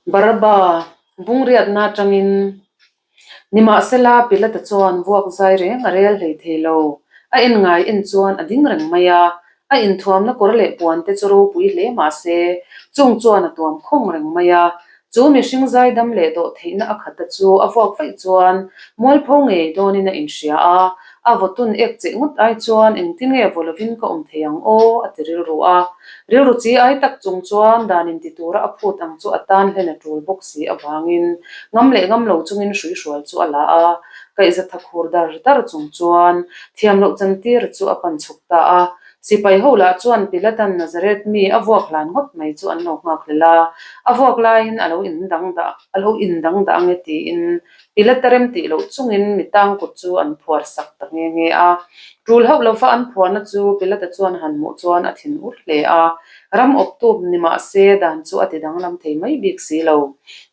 Baraba bungriatna atangin Nimahsela Pilata chuan vuak zai reng a rel hlei thei lo. A en ngai en chuan a ding reng mai a, a inthuamna kawr leh puan te chu ropui hle mah se, chung chuan a tuam khawng reng mai a. Chu mihring zaidam leh dawh theihna a khata chu a vuak vaih chuan mualpho ngei dawnin a inhria a, a vawtun ek cheh ngawt ai chuan engtin nge vaw lovin ka awm thei ang aw a ti rilru a. Rilru chi ai tak chung chuan dan inti tura a phut ang chu a tan hlen a tul bawk si avangin ngam leh ngam lo chungin hruihrual chu a la a, kaihza tha khur dar dar chung chuan thiam loh chantir chu a pan chhuk ta a. Sipai ho lah chuan Pilatan Nazareth mi a vuak hlan ngawt mai chu an lo nghak hlel a, a vuak laiin a lo indang dah a lo indang dah ange tiin Pilata rem tih loh chungin mi tang kut chu an phuar sak ta nghe nghe a. Tul hauh lova an phuarna chu Pilata chuan han hmuh chuan a thin ur hle a, ram awptup ni mah se dan chu a ti danglam thei mai bik si lo.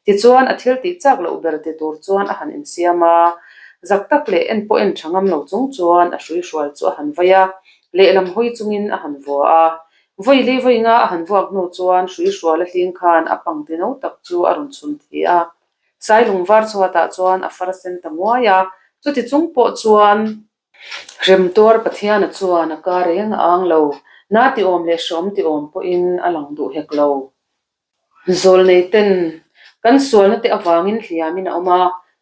Tichuan a thil tih chak loh ber ti tur chuan a han insiam a, zak tak leh en pawh en tha ngam lo chung chuan a hruihrual chu a han vai a, lehlam hawi chungin a han vua a. Vawi li vawi nga a han vuak hnu chuan hruihrual a hling khan a pangti no tak chu a rawn chhun thi a. Sailung var chhuatah chuan a far sen ta nguai a, chuti chung pawh chuan Hremtuar Pathiana chuan a ka reng a ang lo, na ti awm leh hreawm ti awm pawhin a lang duh hek lo. Zawlnei ten kan sualna te avangin hliamin a awm a,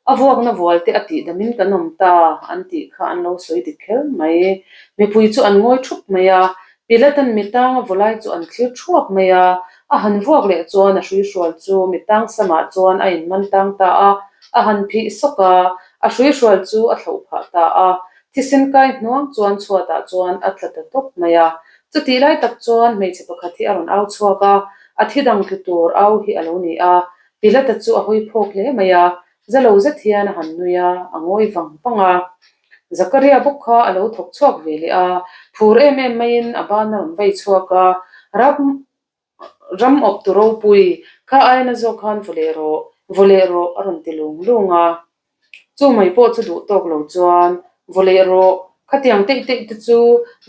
a vuakna vual te a tihdamin kan awm ta an tih kha an lo sawi dik kher mai. Mipui chu an ngawi thup mai a, Pilatan mitang a vawlai chu an thlir thuak mai a, a han vuak leh chuan a hruihrual chu mitang samah chuan a inman tang ta a, a han phih sawk a, a hruihrual chu a thlauh phah ta a, thisen kai hnuang chuan chhuatah chuan a tla ta tawp mai a. Chutih lai tak chuan hmeichhe pakhat hi a rawn au chhuak a, a thi dang tlu tur au hi a lo ni a, Pilata chu a hawi phawk hle mai a, zalo zet hian a han nui a, a ngawi vang vang a. Zakaria bawk kha a lo thawk chhuak ve leh a, phur em em maiin a ban a rawn vai chhuak a, ram ram awp tu ropui kha aina zawk khan vaw leh rawh, vaw leh rawh a rawn ti lung lung a. Chu mai pawh chu duh tawk lo chuan vaw leh rawh, khatiang teih teih te chu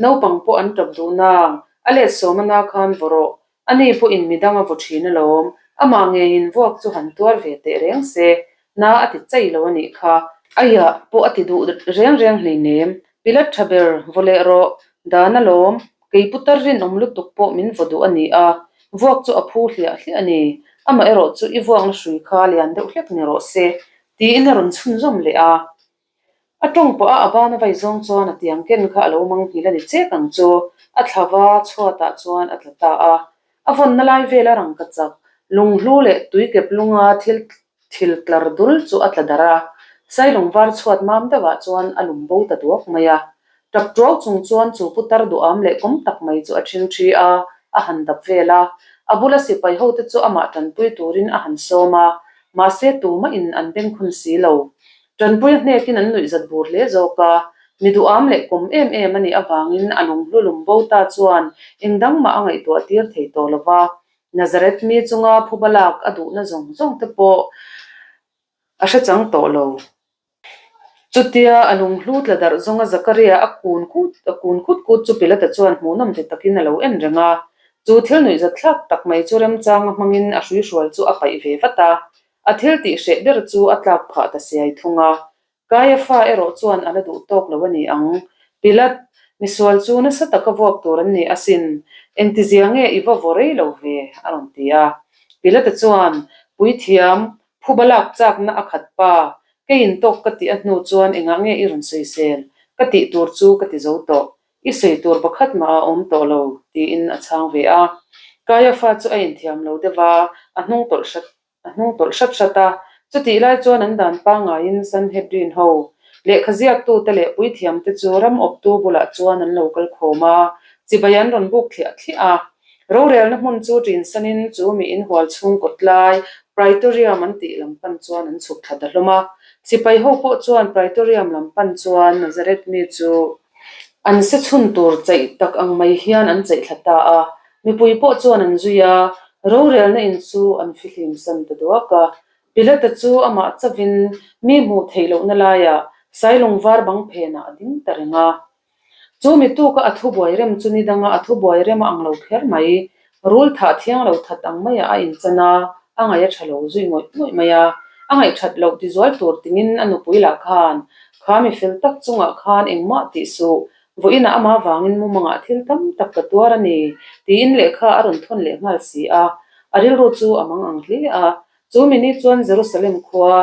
naupang pawh an tap duh nang, a let sawm ana khan vaw rawh, Ani pawhin midang a vaw thin alawm, amah ngeiin vuak chu han tuar ve teh reng se, na a ti chei lo a nih kha. Aiah pawh a ti duh reng reng hleinem, Pilat tha ber, vaw leh rawh, dan alawm, kei putar rinawm lutuk pawh min vaw duh a ni a, vuak chu a phu hliah hliah a ni, amaherawh chu i vuakna hrui kha lian deuh hlek ni rawh se, tiin a rawn chhunzawm leh a. A tawng pawh a a ban a vai zawng chuan a tiang ken kha a lo mang nghil a ni chek ang chu, a thla va chhuatah chuan a tla ta a. A vawnna lai vela rangka chak, lunghlu leh tuikep lunga thil thil tlar dul chu a tla darh a. Sailung var chhuat mam deuhah chuan a lum bo ta duak mai a. Tap tuau chung chuan chu putar duham leh kawm tak mai chu a ṭhing ṭhi a, a han dap vel a. A bula sipai hote chu amah ṭanpui turin a han sawm a, mahse tumahin an bengkhun si lo. Ṭanpui a hnekin an nuihzat bur hle zawk a, mi duham leh kawm em em a nih avangin a lunghlu lum bo ta chuan eng dang mah a ngaihtuah tir thei tawh lo va. Nazareth mi chunga phuba lak a duhna zawng zawng te pawh a hre chang tawh lo. Chutia a lunghlu tla darh zawnga Zakaria a kun kut a kun kut kut chu Pilata chuan hmuhnawm ti takin a lo en reng a. Chu thil nuihzat thlak tak mai chu remchanga hmangin a hruihrual chu a paih ve vat a. A thil tih hreh ber chu a tlak phah ta siai thung a. Kaiafa erawh chuan a la duh tawk lo a ni ang. Pilat, misual chu nasa taka vuak tur an ni asin, engtizia nge i va vaw rei lo ve? a rawn ti a. Pilata chuan, Puithiam, phuba lak chakna a khat pa, keiin tawk ka tih a hnu chuan engah nge i rawn sawisel? Ka tih tur chu ka ti zo tawh. I sawi tur pakhat mah a awm tawh lo, tiin a chhang ve a. Kaiafa chu a inthiam lo deuh a, a hnung tawlh hrat a hnung tawlh hrat hrat a. Chutih lai chuan an dan pangaiin Sanhedrin ho, lehkha ziaktute leh puithiamte chu ram awptu bulah chuan an lo kal khawm a, chibai an rawn buk thliah thliah a. Rorelna hmun chu ṭinsanin chu mi inhual chhung kawt lai Praetorium an tih lam pan chuan an chhuk thla ta hlawm a. Sipai ho pawh chuan Praetorium lam pan chuan Nazareth mi chu An se chhun tur chaih tak ang mai hian an chaih thla ta a, mipui pawh chuan an zui a, rorelna in chu an fihlim san ta duak a. Pilata chu amah chavin mi hmuh theih lohna laiah Sailung var bang phenah a ding ta reng a. Chu mi tuka a thubuai rem chu ni danga a thubuai rem a ang lo kher mai, rul thah thiang lo that ang maiah a inchan a, A ngaih a tha lo zui ngawih ngawih mai a. A ngaih that loh ti zual tur tingin a nupui lah khan, Kha mi fel tak chungah khan engmah tih suh, vawiinah amah vangin mumangah thil tam tak ka tuar a ni, tiin lehkha a rawn thawn leh nghal si a. A rilru chu a mang ang hle a. Chu mi ni chuan Jerusalem khua,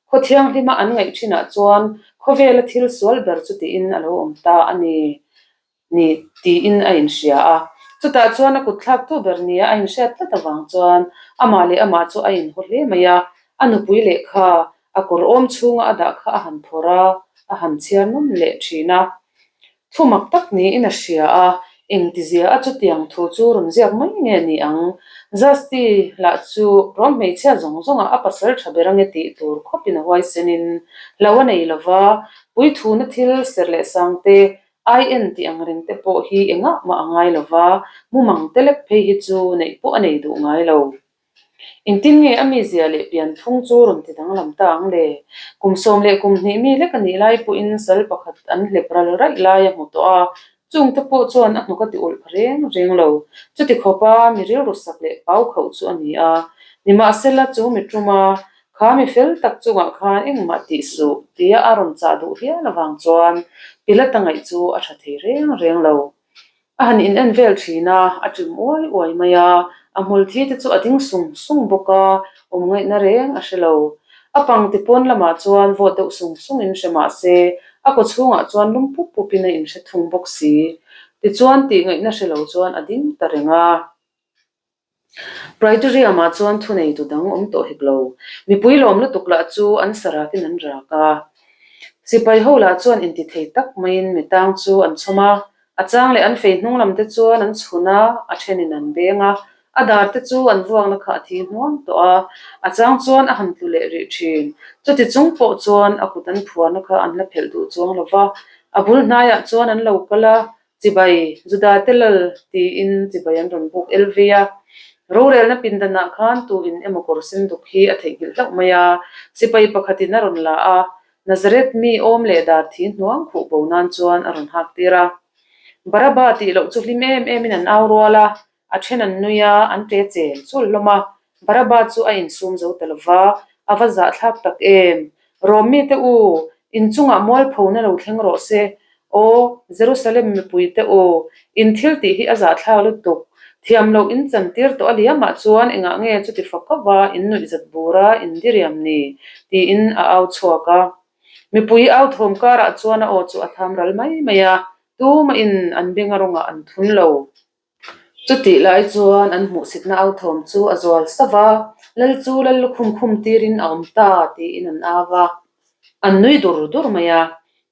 khaw thianghlima an ngaih thinah chuan khawvela thil sual ber chu tiin a lo awm ta a ni. Ni tiin a inhria a. Chutah chuan a kut thlaktu ber nia a inhriat tlat avang chuan amah leh amah chu a inhaw hle mai a. A nupui lehkha a kawr awm chhunga a dah kha a han phawrh a, a han chhiar nawn leh thin a. Thu mak tak niin a hria a, engtizia a chutiang thu chu rawn ziak mai nge ni ang? Justy lah chu rawm hmeichhia zawng zawngah a pasal tha ber ange tih tur khawpin a huaisenin hlo a nei lova, puithuna thil serh leh sangte IN tih ang reng te pawh hi engah mah a ngai lo va, mumang te lek phei hi chu neih pawh a nei duh ngai lo. Engtin nge a mizia leh pianphung chu rawn ti danglam ta ang le? Kum 11 mi lek a nih lai pawhin sal pakhat an hlep ral raih lai a hmu tawh a, chung te pawh chuan a hnuk a ti ulh pha reng reng lo. Chuti khawpa mi rilru sak leh pau khauh chu a ni a, nimahsela chu mi tuma Kha mi fel tak chungah khan engmah tih suh tia a rawn chah duh hial avang chuan Pilata ngaih chu a tha thei reng reng lo. A han in en vel thin a, a ṭim uai uai mai a, a hmul thi te chu a ding sung sung bawk a, awm ngaihna reng a hre lo. A pangti pawn lamah chuan vawt deuh sung sung in hre mah se, a kaw chhungah chuan lum pup pup in a inhre thung bawk si. Tichuan tih ngaihna hre lo chuan a ding ta reng a. Praetorium-ah chuan thuneitu dang awm tawh hek lo. Mipui lawm lutuk lah chu an sarakin an rak a. Sipai ho lah chuan intithei tak maiin mi tang chu an chhawm a, a chang leh an fei hnung lam te chuan an chhun a, a thenin an beng a, a dar te chu an vuakna kha a thi hnuang tawh a, a chang chuan a han tlu leh rih thin. Chuti chung pawh chuan a kut an phuarna kha an la phelh duh chuang lo va, a bul hnaiah chuan an lo kal a, Chibai, Juda te lal tiin chibai an rawn buk el vei a. Rorelna pindanah khan tu in emaw kawr sen duk hi a theihnghilh hlauh mai a, sipai pakhatin a rawn la a, Nazareth mi awm leh dar thi hnuang khuh bo nan chuan a rawn hak tir a. Baraba tih loh chu hlim em emin an au rual a, A then an nui a, an ṭe chel chul hlawm a. Baraba chu a insum zo ta lo va, a va zahthlak tak em! Rom mite u, in chungah mualphona lo thleng rawh se. Aw, Jerusalem mipuite u, in thil tih hi a zahthlak lutuk. Thiam loh in chantir tawh a liamah chuan engah nge chuti fak kova in nuihzat bura in diriam ni? tiin a au chhuak a. Mipui au thawm karah chuan a aw chu a tham ral mai mai a, tumahin an benga rawngah an thun lo. Chutih lai chuan an hmuhsitna au thawm chu a zual sauh a, Lal chu lal lukhum khum tirin a awm ta tiin an au a, an nui dur dur mai a.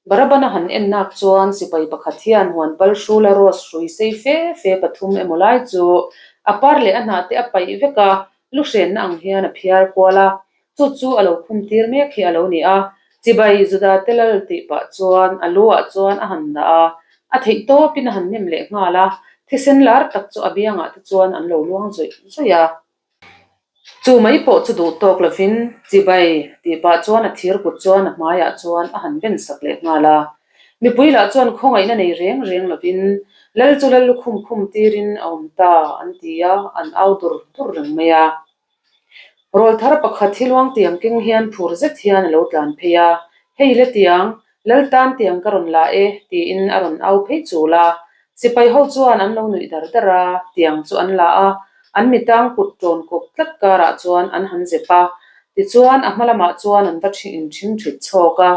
Barabana han en nak chuan sipai pakhat hian huan pal hrula rose hrui sei fe fe pathum emaw lai chu a par leh a hnah te a paih vek a, lu hrenna ang hian a phiar kual a, Chu chu a lo khum tir mek hi a lo ni a, chibai Juda te lal tih pah chuan a lu ah chuan a han dah a, a theih tawpin a han nem leh nghal a, thisen lar tak chu a biangah te chuan an lo luang zawih zawih a. Chu mai pawh chu duh tawk lovin chibai tih pah chuan a thir kut chuan a hmaiah chuan a han ben sak leh nghal a. Mipui lah chuan khawngaihna nei reng reng lovin lal chu lal lukhum khum tirin a awm ta an ti a, an au dur dur reng mai a. Rawl thar pakhat hi luang tiang keng hian phur zet hian a lo tlan phei a, Hei le tiang, Lal tan tiang ka rawn la e, tiin a rawn au phei chul a. Sipai ho chuan an lo nuih dar dar a, tiang chu an la a, an mitang kut tawn kawp tlat karah chuan an han zep a. Tichuan a hma lamah chuan an va in ṭhing ṭhit chhawk a,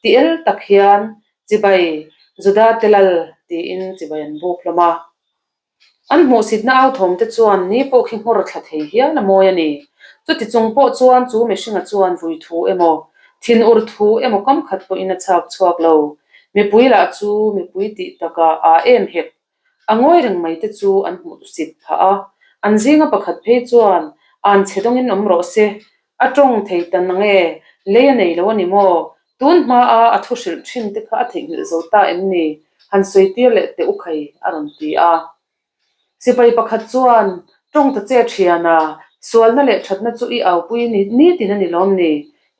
ti el tak hian, Chibai, Juda te lal, tiin chibai an buk hlawm a. An hmuhsitna au thawm te chuan ni pawh khi nghawr thla thei hial a mawi a ni. Chuti chung pawh chuan chu mihringa chuan vui thu emaw, thin ur thu emaw kam khat pawhin a chhak chhuak lo. Mipui lah chu mipui tih takah aa em hek. A ngawi reng mai te chu an hmuhsit phah a. An zinga pakhat phei chuan an chhe dawngin awm rawh se, A tawng thei ta nang e, lei a nei lo a ni maw? Tun hmaa a thu hrilh thin te kha a theihnghilh zo ta em ni? Han sawi tir leh teh u khai, a rawn ti a. Sipai pakhat chuan, Tawng ta che thian a, sualna leh thatna chu i aupui nitin a ni lawm ni?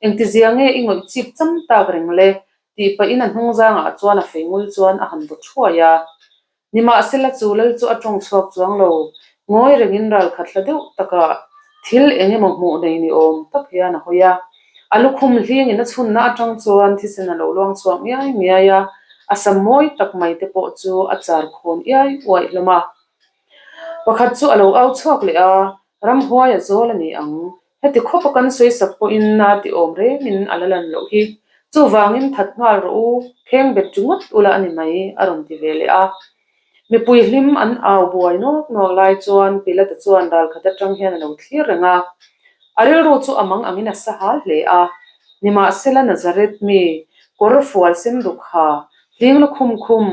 Engtizia nge i ngawih chip cham tak reng le? tih pahin a hnung zangah chuan a fei ngul chuan a han vaw thuai a. Nimahsela chu lal chu a tawng chhuak chuang lo, ngawi rengin ral khat hla deuh takah Thil eng emaw hmuh nei ni awm tak hian a hawi a. A lukhum hlingin a chhunna atang chuan thisen a lo luang chhuak ngiai ngiai a, a sam mawi tak mai te pawh chu a char khawn iai uaih hlawm a. Pakhat chu a lo au chhuak leh a, Ramhuai a zawl a ni ang. Heti khawp a kan sawi sak pawhin na ti awm rengin a la lan loh hi. Chuvangin that nghal rawh u, kheng bet ringawt ula a ni mai, a rawn ti ve leh a. Mipui hlim an au buai nawk nawk lai chuan Pilata chuan ralkhat atang hian a lo thlir reng a. A rilru chu a mang angin a sa hal hle a. Nimahsela Nazareth mi, kawr fual sen duk ha, hling lukhum khum,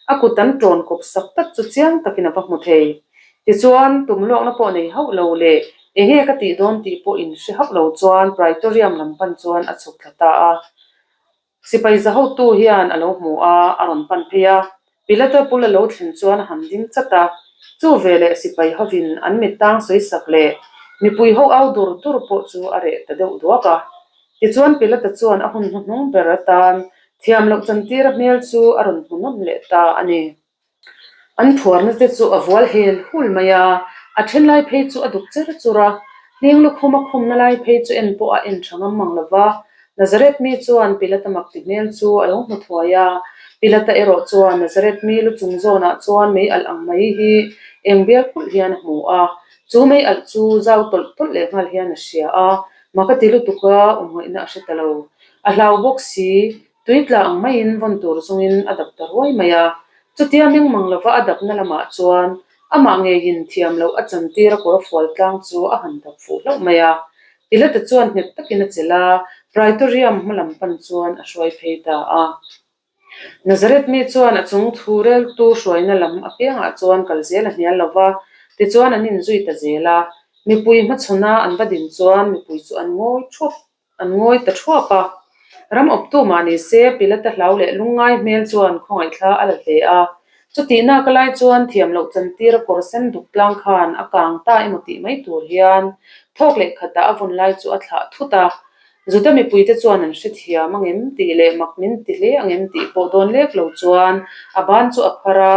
a kut an tawn kawp sak tak chu chiang takin a va hmu thei. Tichuan, tum luakna pawh nei hauh lo leh enge ka tih dawn tih pawh inhre hauh lo chuan Praetorium lam pan chuan a chhuk thla ta a. Sipai za hotu hian a lo hmu a, a rawn pan phei a. Pilata bul a lo thlen chuan a han ding chat a. Chu veleh sipai hovin an mittang sawi sak leh mipui ho au dur dur pawh chu a reh ta deuh duak a. Tichuan Pilata chuan a hun hnuhnung ber atan thiam loh chantira hmel chu a rawn hmu nawm leh ta a ni. An phuarna te chu a vual hel hul mai a, a then lai phei chu a duk cher chur a, hling lukhum a khumna lai phei chu en pawh a en tha ngam mang lo va. Nazareth mi chuan Pilata mak ti hmel chu a lo hmu thuai a, Pilata erawh chuan Nazareth mi lu chung zawnah chuan mei alh ang mai hi eng bial kulh hian a hmu a, chu mei alh chu zau tawlh tawlh leh nghal hian a hria a, mak a ti lutuk a, awmngaihna a hre ta lo. A hlau bawk si, Tui tla ang maiin vawn tur zungin a dap ta ruai mai a. Chutia mengmang lova a dapna lamah chuan amah ngeiin thiam loh a chantir a kawr fual tlang chu a han dap fuh hlauh mai a. Pilate chuan nghet takin a chelh a, Praetorium hma lam pan chuan a hruai phei ta a. Nazareth mi chuan a chung thu reltu hruaina lam apiangah chuan kal zel a hnial lo va, tichuan an inzui ta zel a. Mipui hmachhawna an va din chuan mipui chu an ngawi thup. An ngawi ta thuap a. Ram awptu mah ni se, Pilata hlau leh lungngai hmel chuan khawngaihthla a la hle a. Chutihna ka lai chuan thiam loh chantir a kawr sen duk tlang khan a kang ta emaw tih mai tur hian thawk leh khatah a vun lai chu a thlah thut a. Juda mipuite chuan an hrethiam angem tih leh mak min ti hle angem tih pawh dawn lek lo chuan a ban chu a phar a.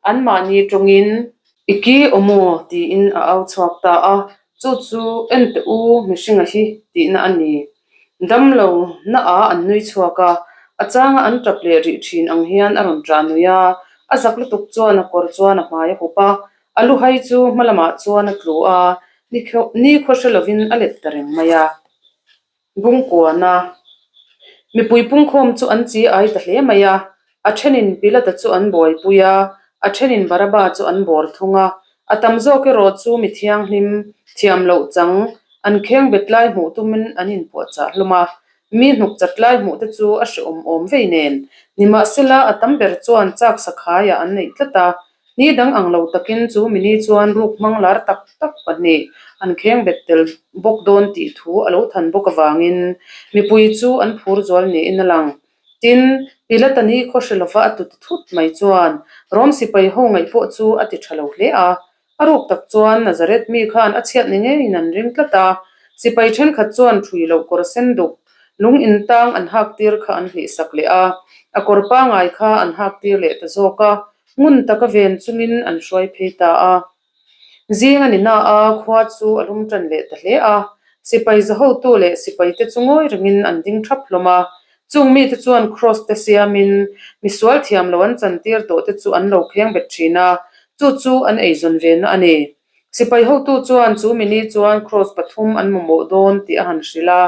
Anmahni tawngin i ki awm aw tiin a au chhuak ta a, chu chu en teh u mihringa hi tihna a ni. Damlo na ah an nui chhuak a, a changa an tap leh rih thin ang hian a rawn ṭah nui a, a zak lutuk chuan a kawr chuan a hmai a hup a, a lu hai chu hma lamah chuan a tlu a, nikhua hre lovin a let ta reng mai a. Bungkuana mipui pungkhawm chu an chi ai ta hle mai a, a thenin Pilata chu an buaipui a, a thenin Baraba chu an bawr thung a, a tam zawk erawh chu mi thianghlim, thiam loh chang, an kheng bet lai hmuh tumin an inpuahchah hlawm a, mi hnuk chat lai hmuh te chu a hrehawm awm vei nen. Nimahsela, a tam ber chuan chak sakhaiah an neih tlat a, Ni dang ang lo takin chu mini chuan ruk hmang lar tak tak pahnih an kheng bet tel bawk dawn tih thu a lo than bawk avangin mipui chu an phur zual niin a lang. Tin, Pilata ni khaw hre lova a tut thut mai chuan Rom sipai ho ngaih pawh chu a ti tha lo hle a. A ruk tak chuan Nazareth mi khan a chhiat ni ngeiin an ring tlat a, sipai thenkhat chuan ṭhui loh kawr sen duk lung intang an hak tir kha an hlih sak leh a, a kawr pangai kha an hak tir leh ta zawk a. Ngun taka ven chungin an hruai phei ta a. Zing a ni na a, khua chu a lum tan leh ta hle a. Sipai zahotu leh sipaite chu ngawi rengin an ding thap hlawm a. Chung mite chuan kraws te siamin misual thiam lo an chantir tawh te chu an lo kheng bet thin a, chu chu an eizawn vena a ni. Sipai hotu chuan chu mini chuan kraws pathum an mamawh dawn tih a han hrilh a.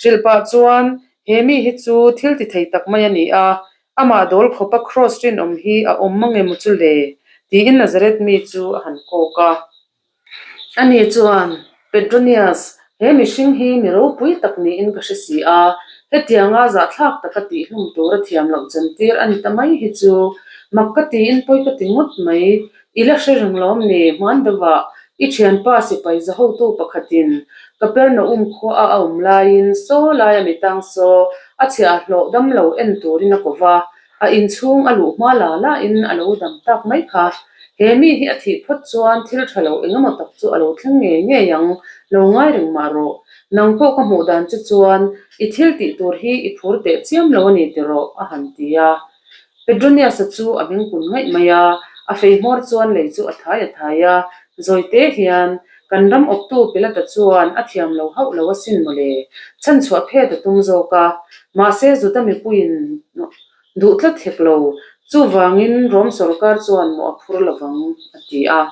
Hrilh pah chuan, He mi hi chu thil ti thei tak mai a ni a, Amah dawl khawpa kraws rinawm hi a awm mang emaw chu le? tiin Nazareth mi chu a han kawk a. Ani chuan, Petronius, he mihring hi mi ropui tak niin ka hre si a, hetianga zahthlak taka tihhlum tura thiam loh chantir a ni ta mai hi chu mak ka tiin pawi ka ti ngawt mai. I la hre reng lawm ni? Hman deuhah i thianpa sipai zahotu pakhatin Kapernaum khua a awm laiin saw laia mi tang saw a chhiahhlawh dam lo en turin a ko va, a inchhung a luh hma la lain a lo dam tak mai kha. He mi hi a thih phawt chuan thil tha lo engemaw tak chu a lo thleng ngei ngei ang, lo ngai reng mah rawh. Nang pawh ka hmuh dan che chuan i thil tih tur hi i phur teh chiam lo a ni tiraw? a han ti a. Petronius-a chu a bengkun ngaih mai a, a fei hmawr chuan lei chu a thai a thai a, zawi te hian. Kan ram awptu Pilata chuan a thiam lo hauh lo asin mawle, chhanchhuah phet a tum zawk a. Mahse Juda mipuiin duh tlat hek lo, chuvangin Rom sorkar chuan mawh a phur lovang, a ti a.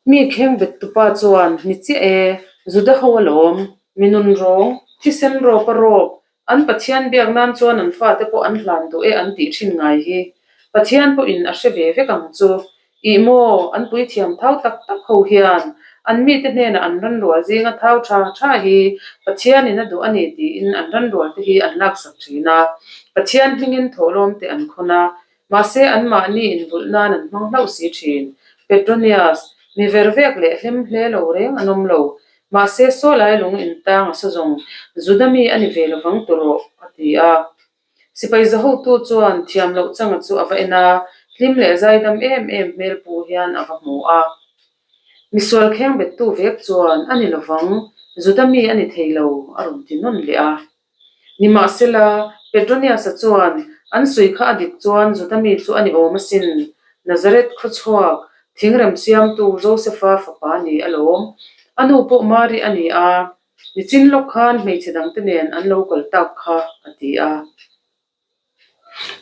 Mi khengbet tupa chuan, Ni chiah e, Juda ho alawm, mi nun rawng, thisen rawp a rawp, An Pathian biak nan chuan an fate pawh an hlan duh e an tih thin ngai hi. Pathian pawhin a hre ve vek ang chu. Ih maw, an puithiam thau tak tak ho hian an mite hnenah an ranrual zinga thau tha tha hi Pathianin a duh a ni tiin an ranrual te hi an laksak thin a. Pathian hmingin thawhlawm te an khawn a, Mahse, anmahni invulh nan an hmang hlauh si thin. Petronius, mi vervek leh hlim hle lo reng an awm lo. Mahse, saw lai lung intang a sa zawng, Juda mi a ni ve lovang tu rawh, a ti a. Sipai zahotu chuan thiam loh changa chu a va en a, hlim leh zaidam em em hmel pu hian a va hmu a. Misual khengbettu vek chuan, A ni lovang, Juda mi a ni thei lo, a rawn ti nawn leh a. Nimahsela, Petronius-a chuan, An sawi kha a dik chuan Juda mi chu a ni awm asin. Nazareth khawchhuak, thingrem siamtu Josefa fapa ni alawm. A nu pawh Mari a ni a, nichin lawk khan hmeichhe dangte nen an lo kal tak kha, a ti a.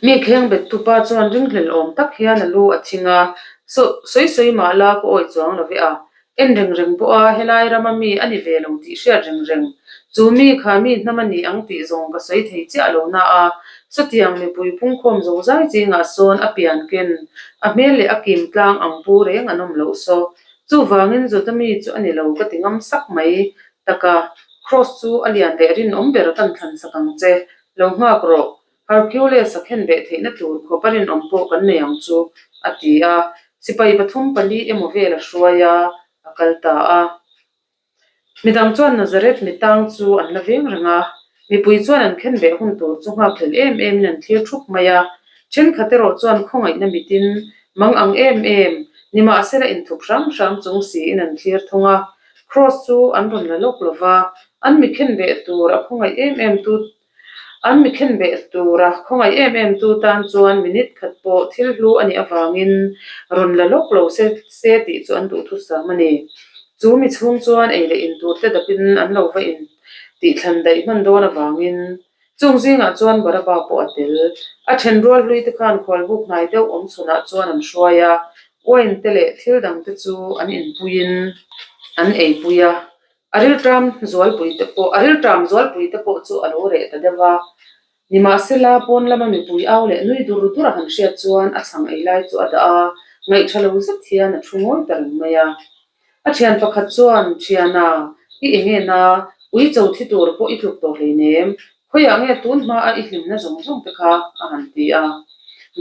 Mi khengbet tupa chuan ringhlel awm tak hian a lu a thing a, Sawi sawi mah la ka awi chuang lo ve a, en reng reng pawh a helai rama mi a ni ve lo tih hriat reng reng. Chu mi kha mi hnam a ni ang tih zawng ka sawi thei chiah lo na a, sawtiang mipui pungkhawm zo zai chingah sawn a pian ken, a hmel leh a kim tlang ang pu reng an awm loh saw. Chuvangin Juda mi chu a ni lo ka ti ngam sak mai tak a, Kraws chu a lian leh rinawm ber kan thlan sak ang che, Lo nghak rawh, Hercules a khen beh theihna tur khawp a rinawm pawh kan nei ang chu, a ti a. Sipai pathum pali emaw vel a hruai a, a kal ta a. Midang chuan Nazareth mitang chu an la veng reng a, mipui chuan an khen beh hun tur chu nghakhlel em emin an thlir thup mai a. Thenkhat erawh chuan khawngaihna mitin mang ang em em, nimahsela inthup hram hram chung siin an thlir thung a. Kraws chu an rawn la lawk lo va, an mi khen beh tur a khawngaih em em tu an mi khen beh tur a khawngaih em em tu tan chuan minute khat pawh thil hlu a nih avangin rawn la lawk lo se se tih chu an duhthusam a ni. Chu mi chhung chuan ei leh in tur te dapin an lo va in tih thlan daih hman dawn avangin chung zingah chuan Baraba pawh a tel. A then rual hlui te khan khualbuk hnai deuh awm chhunah chuan an hruai a, Wine te leh thil dang te chu an inpuiin an eipui a, a rilṭam zualpui te pawh a rilṭam zualpui te pawh chu a lo reh ta deuh a. Nimahsela, pawn lama mipui au leh nui dur dur a han hriat chuan a chhang ei lai chu a dah a, ngaihṭha lo zet hian a thu ngawi ta reng mai a. A thian pakhat chuan, Thiana, i eng en a, ui cho thi tur pawh i tluk tawh hleinem, khawiah nge tun hma a i hlimna zawng zawng te kha? a han ti a.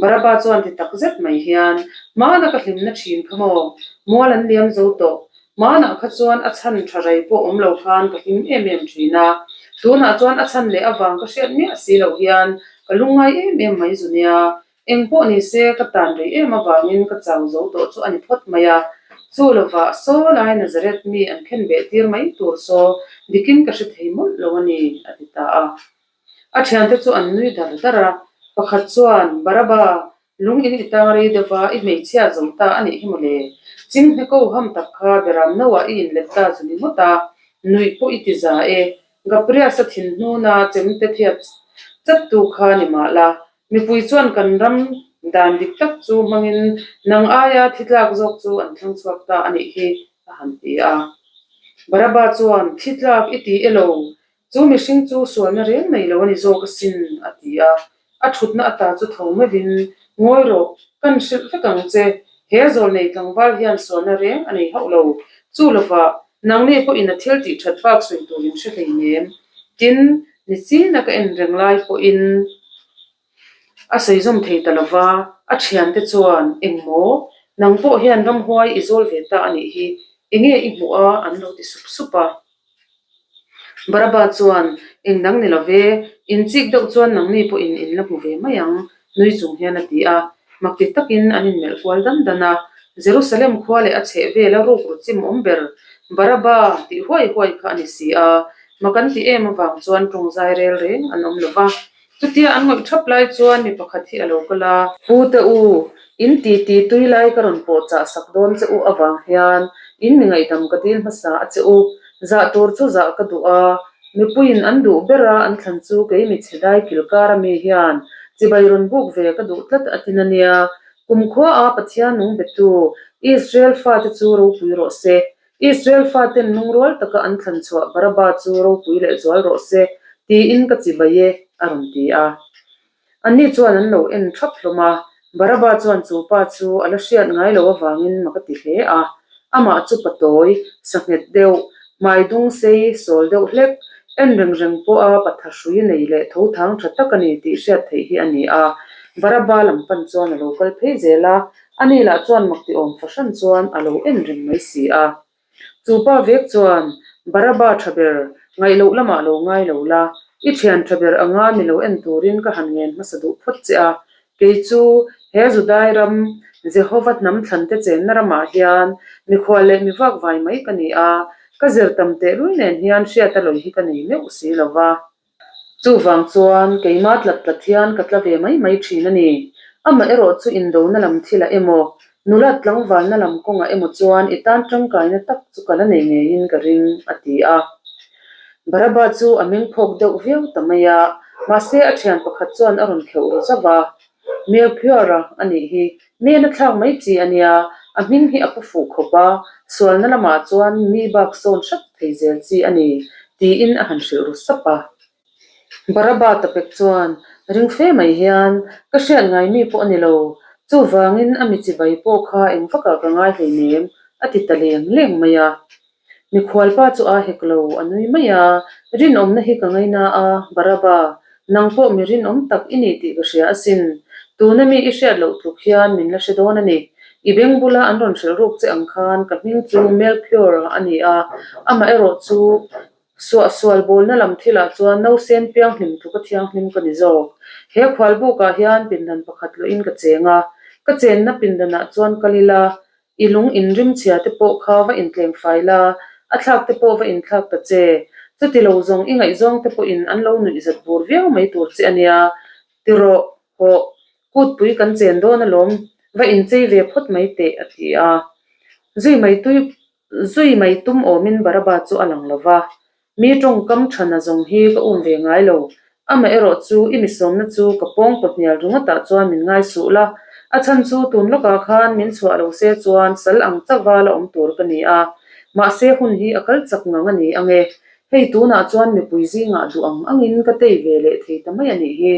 Baraba chuan ti tak zet mai hian, Hmana ka hlimna thin kha maw? Mual an liam zo tawh. Hmanah kha chuan a chhan tha rei pawh awm lo khan ka hlim em em thin a. Tunah chuan a chhan leh avang ka hriat miah si loh hian ka lungngai em em mai zu nia. Eng pawh ni se, ka tan rei em avangin ka chau zo tawh chu a ni phawt mai a. Chu lovah saw lai Nazareth mi an khen beh tir mai tur saw dikin ka hre thei mawlh lo a ni, a ti ta a. A thiante chu an nui dar dar a, pakhat chuan, Baraba, lung in i tang rei deuh va, i hmeichhia zo ta a nih hi mawle. Chinghne ko ham tak kha beram noah i inlet ta chu ni ngawt a, nuih pawh i ti za e. Gabrias-a thinhnuna chemte thiat chattu kha ni mah la, Mipui chuan kan ram dan dik tak chu hmangin nang aia thi tlak zawk chu an thlang chhuak ta a nih hi, a han ti a. Baraba chuan, Thi tlak i ti e lo, chu mihring chu sualna reng nei lo a ni zawk asin, a ti a. A thutna ata chu tho meuhin, Ngawi rawh, kan hrilh vek ang che, he zawlnei tlangval hian sualna reng a nei hauh lo, chu lovah nangni pawhin a thil tih that bak sawi tur in hre hleinem. Tin, ni china ka en reng lai pawhin a sawi zawm thei ta lova, a thiante chuan, Engmaw? Nang pawh hian ramhuai i zawl ve ta a nih hi, enge i hmuh a? an lo ti sup sup a. Baraba chuan, Eng dang ni lo ve, in chik deuh chuan nangni pawhin in la hmu ve mai ang, nui chung hian a ti a. Makti takin an inmelh kual dan dan a. Jerusalem khua leh a chheh vela ruk ru chim awm ber Baraba tih huai huai kha a ni si a. Mak an ti em avang chuan tawng zai rel reng an awm lo va. Chutia an ngawih thap lai chuan mi pakhat hi a lo kal a. Pu te u, in titi tui lai ka rawn pawh chah sak dawn che u avang hian In mi ngaihdam ka dil hmasa a che u. Zah tur chu zah ka duh a, mipuiin an duh ber a an thlan chu kei mi chhe dai kil kar a mi hian chibai rawn buk ve ka duh tlat a tin a nia. Kumkhua a Pathian nung betu Israel fate chu ropui rawh se. Israel faten lungrual taka an thlan chhuah Baraba chu ropui leh zual rawh se tiin ka chibai e a rawn ti a. Anni chuan an lo en thap hlawm a, Baraba chuan chu pa chu a la hriat ngai loh avangin mak a ti hle a. Amah chu patawi, sanghet deuh, hmai dung sei, sawl deuh hlek, en reng reng pawha patha hrui nei leh tho thang tha tak a ni tih hriat theih hi a ni a. Baraba lam pan chuan a lo kal phei zel a, ani lah chuan mak ti awm fahran chuan a lo en reng mai si a. Chu pa vek chuan, Baraba tha ber, ngaih loh lamah lo ngai lo la, i thian tha ber anga mi lo en turin ka han ngen hmasa duh phawt che a. Kei chu he Judai ram, Jehova hnam thlante chenna ramah hian mikhual leh mi vakvai mai ka ni a, ka zir tam tehlul nen hian hriata lawi hi ka nei meuh si lo va. Chuvang chuan keimah tlat tlat hian ka tla ve mai mai thin a ni. Amah erawh chu indona lam thilah emaw, nulat tlangvalna lam kawngah emaw chuan i tan tangkaina tak chu ka la nei ngeiin ka ring, a ti a. Baraba chu a meng phawk deuh viau ta mai a, mahse a thian pakhat chuan a rawn kheuh ru zauh a. Melchior-a a nih hi, men a thlak mai chi a nia, a hming hi a pu fuh khawp a, sualna lamah chuan mi bak sawn hrat thei zel chi a ni, tiin a han hrilh ru sap a. Baraba tapek chuan ring fe mai hian, Ka hriat ngai mi pawh a ni lo, chuvangin a mi chibai pawh kha eng vakah ka ngai hleinem, a ti ta leng leng mai a. Mikhualpa chu aa hek lo, a nui mai a, Rinawmna hi ka ngaina a, Baraba, nang pawh mi rinawm tak i ni tih ka hria asin. Tuna mi i hriat loh tluk hian min la hre dawn a ni. I beng bula an rawn hrilh ruk che ang khan ka hming chu Melchior a ni a, amaherawh chu suahsual bawlna lam thilah chuan nausen pianghlim tluka thianghlim ka ni zawk. He khualbukah hian pindan pakhat luahin ka cheng a, ka chenna pindanah chuan kal ila, I lung inrim chhia te pawh kha va intleng fai la, a thlak te pawh va inthlak ta che. Chuti lo zawng i ngaihzawng te pawhin an lo nuih zat bur viau mai tur che a nia. Ti rawh, hawh, kutpui kan chen dawn alawm, va inchei ve phawt mai teh, a ti a. Zui mai tui zui mai tum awmin Baraba chu a lang lo va. Mi tawngkam thana zawng hi ka um ve ngai lo. Amaherawh chu i misawmna chu ka pawng paw hnial ringawtah chuan min ngai suh la. A chhan chu tun lawkah khan min chhuah lo se chuan sal ang chauha la awm tur ka ni a. Mahse hun hi a kal chak ngang a ni ang e. Hei tunah chuan mipui zingah duh ang angin ka tei ve leh thei ta mai a nih hi.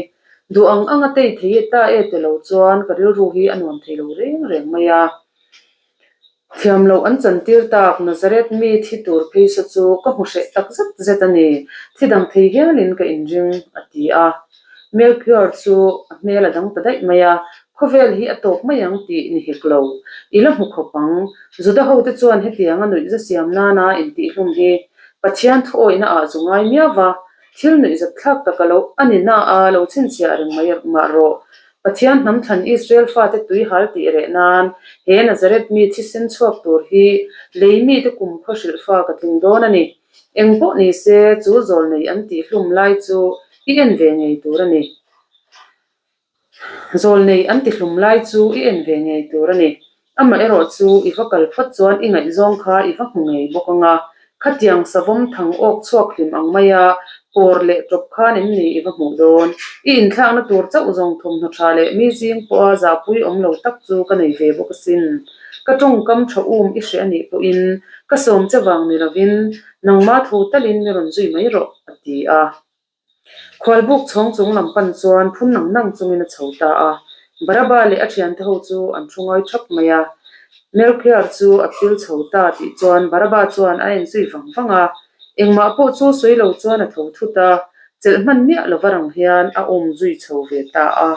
Duh ang anga tei thei e ta e ti lo chuan ka rilru hi a nuam thei lo reng reng mai a. Thiam loh an chantir tak Nazareth mi thi tur phei saw chu ka hmu hreh tak zet zet a ni, thi dang thei hialin ka inring, a ti a. Melchior chu a hmel a dang ta daih mai a, khawvel hi a tawp mai ang tih ni hek lo, i la hmu khawp ang. Juda hote chuan hetianga nuihza siam nana intihhlum hi Pathian thuawihna ah zu ngai miau va, thil nuihzat thlak tak a lo a ni na a lo chhinchhiah reng mai mah rawh. Pathian hnam thlan Israel fate tui hal tih reh nan he Nazareth mi thisen chhuak tur hi lei mite kumkhua hrilh fa ka tling dawn a ni. Eng pawh ni se chu zawlnei an tih hlum lai chu i en ve ngei tur a ni. Zawlnei an ti hlum lai chu i en ve ngei tur a ni. Amaherawh chu i va kal phawt chuan i ngaihzawng kha i va hmu ngei bawk ang a, khatiang savawm thang awk chhuak hlim ang maia kawr leh tawp khan em ni i va hmuh dawn? I inthlakna tur chauh zawng thawmhnaw tha leh mi zing pawha zahpui awm lo tak chu ka nei ve bawk asin. Ka tawngkam tha um i hreh a nih pawhin ka sawm che vang ni lovin nangma thu talin mi rawn zui mai rawh, a ti a. Khualbuk chhawng chung lam pan chuan phun nang nang chungin a chho ta a. Baraba leh a thiante ho chu an thu ngawi thap mai a. Melchior chu a phil chho ta tih chuan Baraba chuan a en zui vang vang a. Engmah pawh chu sawi lo chuan a tho thut a, chelh hman miah lova rang hian a awm zui chho ve ta a.